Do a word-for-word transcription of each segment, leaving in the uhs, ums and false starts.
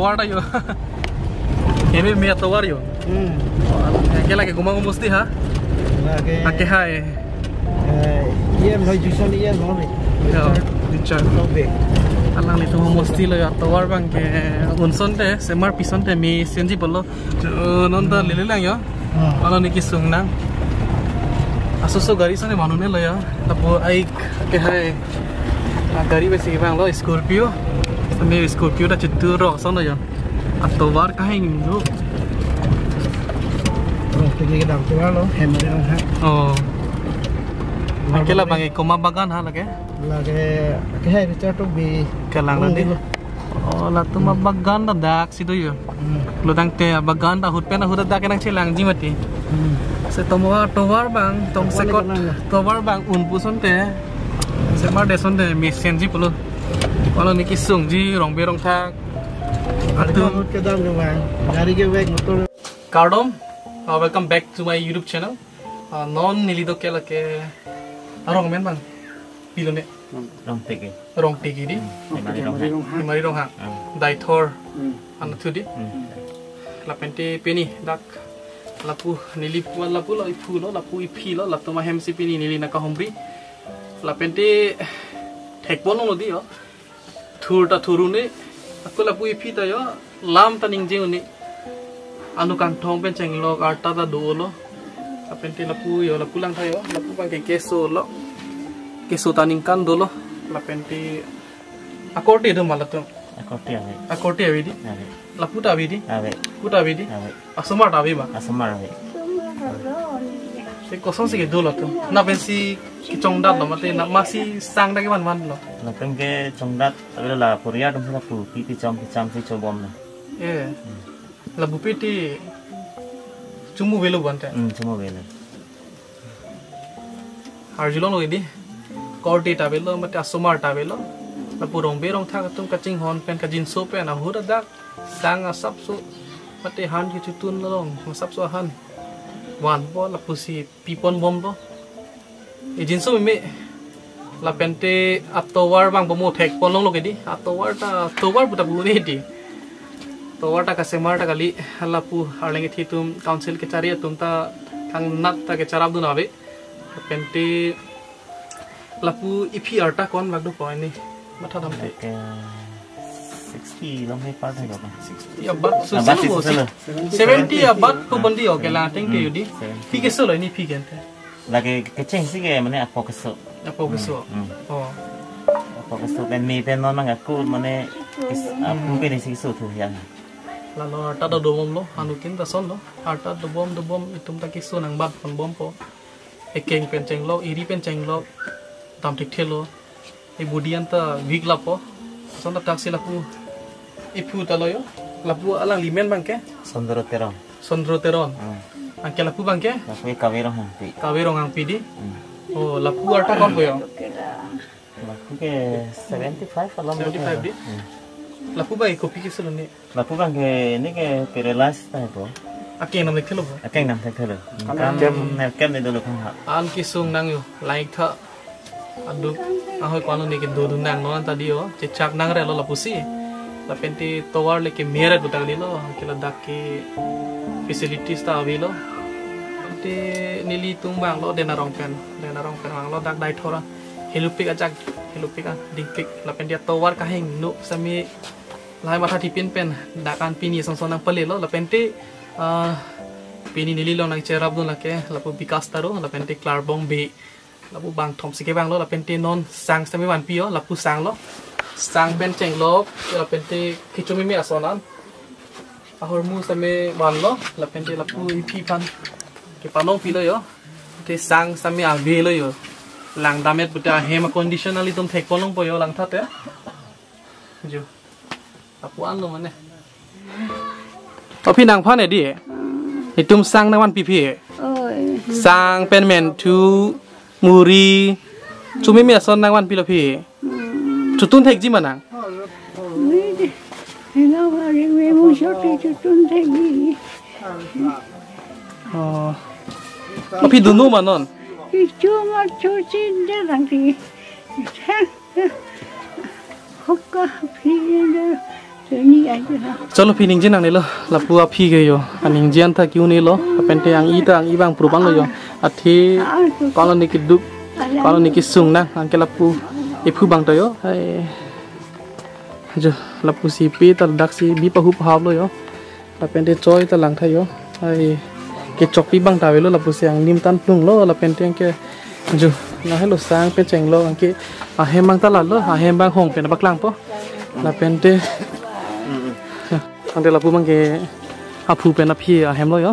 Tovar ta yo. Eme me atovar yo. Hmm. Ke lake komat komosti ha? Lake. Ake hai. Eh, E M lo, Junction E M lo ni. Yo, Junction. Lo be. Alanglitum mosti lo yo, atovar abang ke un asonte, semar pi asonte mesenji pulo. Jo, non ta lele lang yo. Ah. Alo ni kesung nang. Aso so gari asonte manu ne lo yo. Lapu aik ke hai. Ah, gari besi abang lo Scorpio. Kami Scorpio ta chitu rok ason lo yo. Atovar kahingno. Rongteki kedam tovar lo, Hemari Ronghang. Oh. Anke labang ke komat bagan ha lake? Lake, ke hai bichar tu bi. Kelang lo de. Lo. Oh, latum abagan ta dak si do yo. Hmm. Lo tangte abagan ta ahut pen ahut dak nangchelangji mati. Hmm. Se tomo tovar abang, tong Tovar sekot, lagi kenang ya? Tovar abang un pu asonte. Semar de asonte mesenji pulo. Alo ni kesungji rongbe rongthak. Atum. Ahut kedam ke bang. Gari ke bag motor. Kardom, uh, welcome back to my YouTube channel. Uh, non neli do ke lake arong amen abang. Pilo ne? Rongteki. Rongteki di. Hmm. Hemari Ronghang. Hemari Ronghang. Hmm. Deithor. Hmm. Anatthu di. Hmm. Lapente pini dak lapu neli pu lapu lo iphu lo lapu iphi lo latum ahem si pini neli nangkahumri. Lapente thekpon lo di yo. Thur ta thur un-e, ako lapu iphi ta yo, lam ta ningje un-e. Anu kangthong pen chenglok arta ta dolo. Lapente lapu yo, lapu lang tha yo, lapu abang ke keso lo. Keso ta ningkan dolo. Lapente akorte do ma latum? Akorte ave. Akorte ave di? Ave. Lapu ta ave di? Ave. Lapu ta ave di? Ave. Asomar ta ave ma? Asomar ave. Se kosonsi kedo latum? Lapen si kechongdat lo mate na masi sang ta kevan van lo? Lapen kechongdat ave la poriya atum si lapu pi pi chom pi chom si chobom na. Eh. Lapu pi ti chumu avelo bante. Hmm, chumu avelo. Arjulong lo di. Korte ta avelo, mate asomar ta avelo. Lapu rongbe rongthak atum kachinghon pen kajinso pen ahut adak sang asapso. Mate han kechotun long asapso han. Vanpo lapusi pipon bompo. Ejinso meme. Lapente atovar abang bomo thekpon longlo ke di. Atovar ta, tovar puta pu ne di. Tovar ta kasemar ta kali, lapu arleng ithi atum council kechari atum ta thangnat ta kecharap dun ave. Lapente lapu iphi arta konbak dopo ini. Matha damte. Lake sixty long he par thai ba. Sixty abat. Ah, so abat selo selo. Seventy abat ko bandi ho ke la teng ke yo di. Hmm, seventy. Phi keso lo ini phi ke ante? Lake kechengsi ke mane apo keso. Apo keso. Hmm, hmm. Oh. Apo keso pen me pen non mang aku mane kes-, apo pen isi keso thu ya. Lalo arta ta dobom lo, anutin ta ason lo. Arta dobom dobom itum ta keso nangbat pon bompo. Ekeng pen chenglok, eri pen chenglok. Dam thekthelo. E body anta weak lapo. Ason ta taksi lapu. Iphu ta lo yo. Lapu alangli men abang ke? Sondro Teron. Sondro Teron. Hmm. Anke lapu abang ke? Lapu Kave Ronghangpi. Kave Ronghangpi di. Hmm. Oh, lapu arta konpo yo? Lapu ke seventy five along. Seventy five di? Hmm. Lapu abang kopi keso lo ni? Lapu abang ke ini ke paralyzed ta po. Akeng dam thekthelo po? Akeng dam thekthelo. Kam kem kem ni dolo khang ha. An kesung nang yo, like tha. Aduk ahoi ko-an lo ni kedo dun nang non ta di yo, chechak nang re lo lapusi. Lapente tovar le ke meret buta kali lo, ke ladak ke facilities ta avelo. Te nelitum abang lo Dena Rong pen, Dena Rong pen abang lo dak Deithor. Helopik ajak, helopik a, dingpik. Lapente tovar kahingno sami lahai matha thipin pen dak an pini son son nangpale lo. Lapente, ah, pini neli along nangcherap dun lake, lapu Bikas Taro, lapente Klarbong Bey. Lapu bangthom si kevang lo, lapente non sang sitame vanpi yo, lapu sang lo. Sang pen chenglok, lapente kecho meme ason an. Ahormu sitame van lo, lapente lapu iphi aphan kepanong pilo yo. Te sang sitame avelo yo. Lang damet pute ahem a condition alitum thekpon longpo yo langtha te. Jo. Lapu an lo mane. O phi nangphan e di. Itum sang nangvanpi phi. Oi. Sang pen menthu, muri, chumi mi ason nangvanpi lo phi. Hmm. Chotun thekji ma nang? Ui, hina hari me mo shot chotun thekji. Oh. O phi dunu ma non? Ichu ma chochi de lang ti. Hokka phi de. Cholo, pini ningje nangnelo, lapu aphi ke yo. Aningje an ta ke-un-elo, lapen te ang-i ta ang-i abang pru abang lo yo. Athe, ko-an lo ne keduk, ko-an lo ne kesung nang, anke lapu ephu abang ta yo. Hai. Jo, lapusi pe ta ladak si bi pahup hap lo yo. Lapen te choi ta lang tha yo. Hai. Kechokpi abang ta avelo, lapusi angnim tan plung lo, lapen te anke jo. Na helo sang pen chenglo, anke ahem abang ta lalo, ahem abang hong pen paklangpo. Lapen te ante lapu abang ke aphu pen aphi ahem lo yo.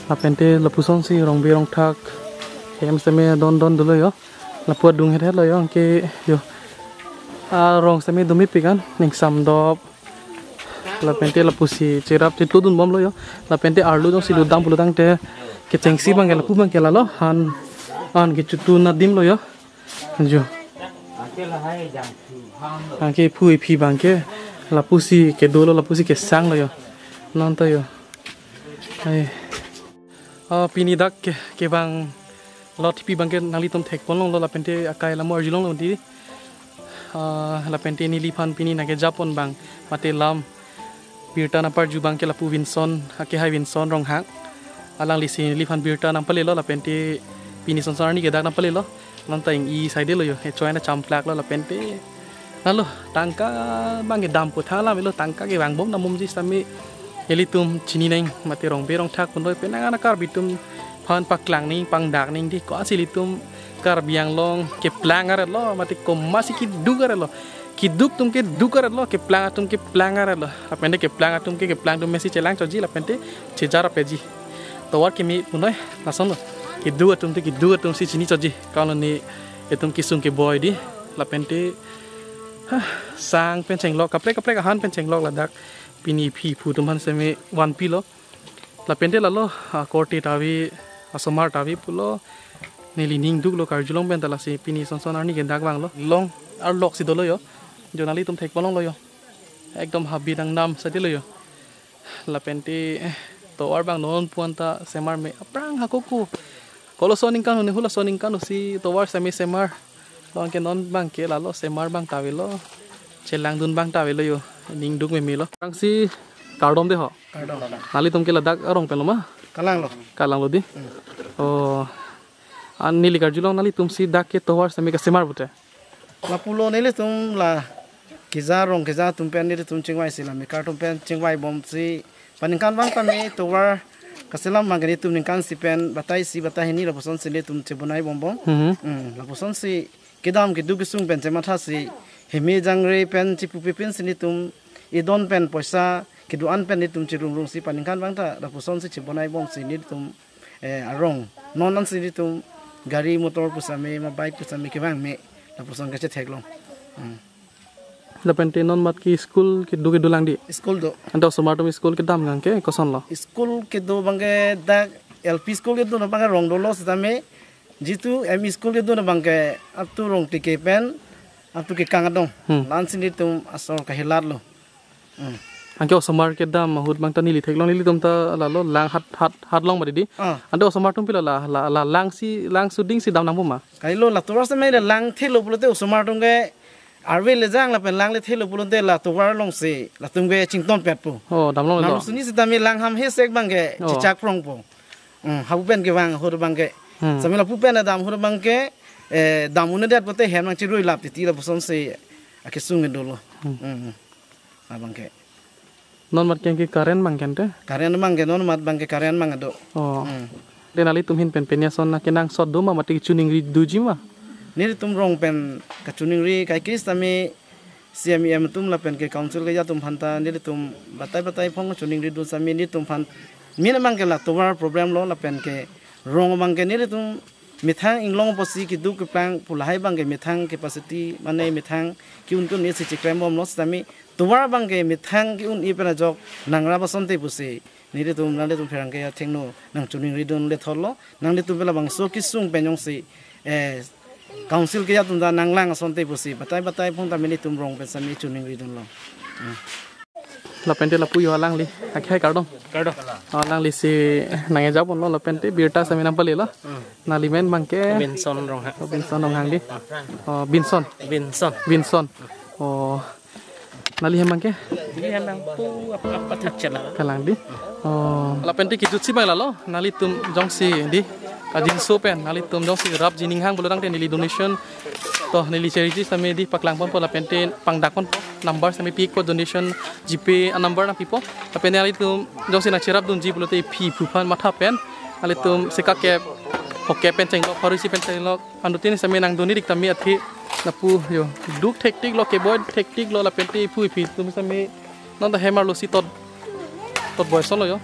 Lapen te lapuson si rong be rong thak hem seme don don dolo yo. Lapu adung het het lo yo, anke yo. Arong seme dumi pikan, ning samdop. Lapen te lapusi cherap chetudun bom lo yo. Lapen te arlo jongsi dodam pulo tangte kechengsi abang ke lapu abang ke lalo, han, han kechutun adim lo yo. Jo. Anke phu ephi abang ke lapusi kedo lo, lapusi kesang lo yo. Non ta yo. Ai. Ah, pini dak ke, kevang lo thipi abang ke nanglitum thekpon longlo, lapen te akai lam arjulong lo di. Ah, lapen te neliphan pini nangkejapon abang mate lam birta nangparju abang ke lapu Vinson, akehai Vinson Ronghang. Alangli si neliphan birta nangpalelo, lapen te pini son son arni ke dak nangpalelo. Non ta ing-i saide lo yo, he choi na champlak lo, lapen te. Nalo, tangka abang ke dam puthak alam lo, tangka kevang bom namum ji sitame. Ilitum chini nang, mate rong be rong thak pun lo, penang ana Karbi atum aphan paklang ning, pangdak ning di, ko-an si ilitum Karbi Anglong keplang aret lo, mate komatsi keduk aret lo. Keduk atum keduk aret lo, keplang atum keplang aret lo. Lapen te keplang atum ke keplang atum mesi chelang choji, lapen te chejar apeji. Tovar keme punoi, lason lo. Keduk atum te keduk atum si chini choji. Ko-an lo ne itum kesung keboi di, lapen te, ha, sang pen chenglok, kaprek kaprek ahan pen chenglok ladak. Pini phi phu atum aphan seme vanpi lo. Lapen te lalo, ah, korte ta ave, asomar ta ave pulo. Neli ning duk lo, karjulong pen ta lasi pini son son arni ke dak vanglo. Long arlok si dolo yo. Jo nanglitum thekpon longlo yo. Ekdom habit angnam saide lo yo. Lapen te, eh, tovar abang non pu-an ta semar me aphrang hako ko. Kolo ason ningkan huni, hula ason ningkan ho si tovar seme semar. Lo anke non abang ke lalo semar abang ta avelo. Chelangdun abang ta avelo yo. Ning duk meme lo. Aphrangsi kardom de ho. Kardom. Nanglitum ke ladak arong pen lo ma? Kalang lo. Kalang lo di. Hmm. Oh. An neli karjulong, nanglitum si dak ke tovar seme kasemar pute. Lapulo nelitum la keja rong keja atum pen nelitum chingvai si la mekar atum pen chingvai bom si paningkan abang ta me tovar kaselam abang ke nelitum ningkan isi pen batai isi batai hini lapuson si nelitum chebonai bom bom. Mhm. Hmm, lapuson si kedam keduk kesung pen chematha si heme jangre pen chepupe pen si nelitum edon pen poisa kedo-an pen nelitum cherung rung si paningkan abang ta lapuson si chebonai bom si nelitum eh, arong. Non ansi nelitum gari motor pusitame, ma bike pusitame kevang me. Lapuson kachethek long. Hmm. Lapen te non mat ke school kedo kedo lang di. School do. Ante osomar atum school kedam nang ke koson lo? School kedo abang ke dak L P school kedo abang ke rong dolo sitame. Jitu M E school kedo abang ke up to Rongtike pen up to Kekang adong. Hmm. La ansi nelitum asor kahelat lo. Hmm. Anke osomar kedam ahut abang ta neli theklong, nelitum ta lalo lang hat hat hat long ma di. Ah. Ante osomar atum pilo la la la lang si lang suding si dam nang bom ma? Kailo la tovar seme la lang thelo pulote osomar atum ke arve le jang lapen lang le thelo pulote la tovar along si latum ke chington pet po. Oh, dam long lo. Nam suni sitame lang ham hesek abang ke Oh. chechak prong po. Hmm, hapu pen kevang ahut abang ke. Hmm. Sitame lapu pen dam ahut abang ke, eh, dam un-edet pote hem nangcherui lap titi lapuson si akesung ke dolo. Hmm. Hmm. Abang ke. Non mat ke ke current abang ke ante? Current abang ke non mat abang ke current abang do. Oh. Hmm. Te nanglitum ahin pen pen ason na kenangsot do ma mate chuningri doji ma? Nelitum rong pen kachuningri kai ke sitame C M E M atum lapen ke council keja atum aphan ta nelitum batai batai phong chuningri dun sitame nelitum aphan min abang ke la tovar problem lo lapen ke rong abang ke nelitum methang inglong apotsi keduk keplang pu lahai abang ke methang capacity mane methang ke-un ke-un si cheklem bom lo sitame tovar abang ke methang ke-un-e pen ajok nangrap asonte pusi nelitum nanglitum pherangke athengno nangchuningri dun le thor lo nanglitum pen labangso kesung pen jongsi eh council keja atum ta nanglang asonte pusi batai batai phong ta nelitum rong pen sitame chuningri dun lo. Hmm. Lapen te lapu yo alangli. Akhai kardom. Kardom. Alangli si nangkejapon lo lapen te birta sitame nangpalelo. Hmm. Nangli men abang ke? Binson Ronghang. Oh, Binson Ronghang di. Oh, Binson. Binson. Binson. Oh. Neli hem abang ke? Neli hem abang pu ap ap athak chela. Kalang dei. Oh. Lapen te kejutsi abang lalo. Nelitum jongsi dei, kajinso pen nelitum jongsi rapji ninghang pulo tangte neli donation, to neli charity sitame dei paklang ponpo lapen te pangdak ponpo. Number sitame pi-ikpo, donation GPay a-number nangpipo. Lapen nelitum jongsi nangcherapdunji pulote iphi iphu aphan matha pen nelitum sika kep, phokep pen chenglok, pharo isi pen chenglok, anuttin sitame nangdun-ik tame athe lapu yo. Duk thektiklo, keboi thektiklo lapen te iphu iphi atum sitame non ta hem arlo si tot, tot boi asonlo yo.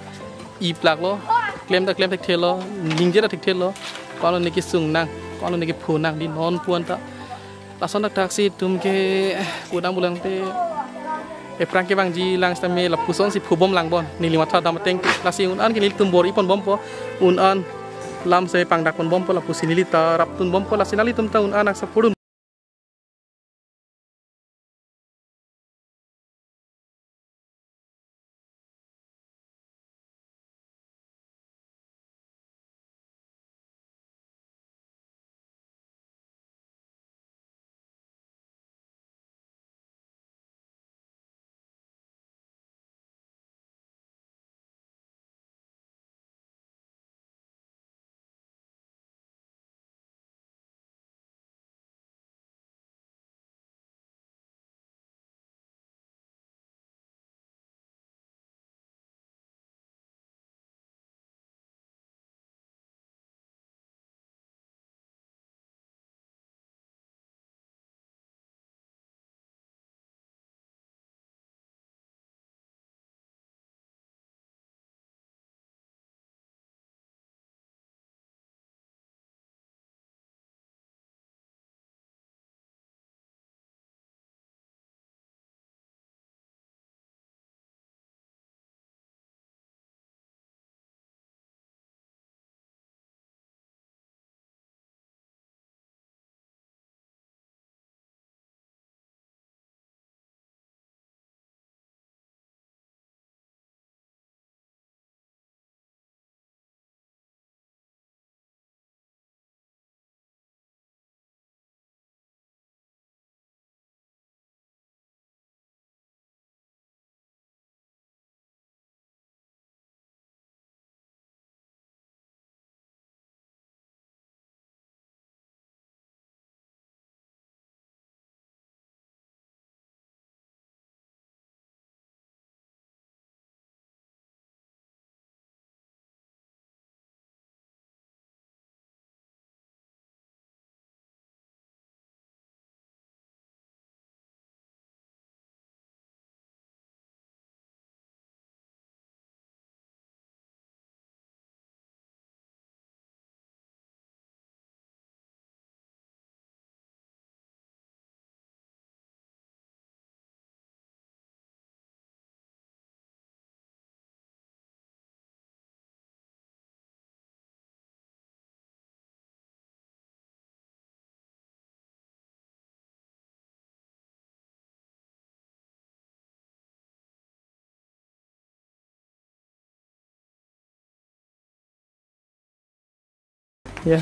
Iplaklo, klem ta klem thekthelo, ningje ta thekthelo. Ko-an ne kesung nang, ko-an ne kephu nang dei non pu anta. Lason thakthak si itum ke pudam pulo tangte, aphrang kevangji lang sitame lapuson si phubom lang bon. Neli matha dam ateng lasi un-an ke nelitum bor-i ponbompo. Un-an lam si pangdak ponbompo, lapusi neli ta rapdunbompo, lasi nelitum ta un-an nang support dun. Ya,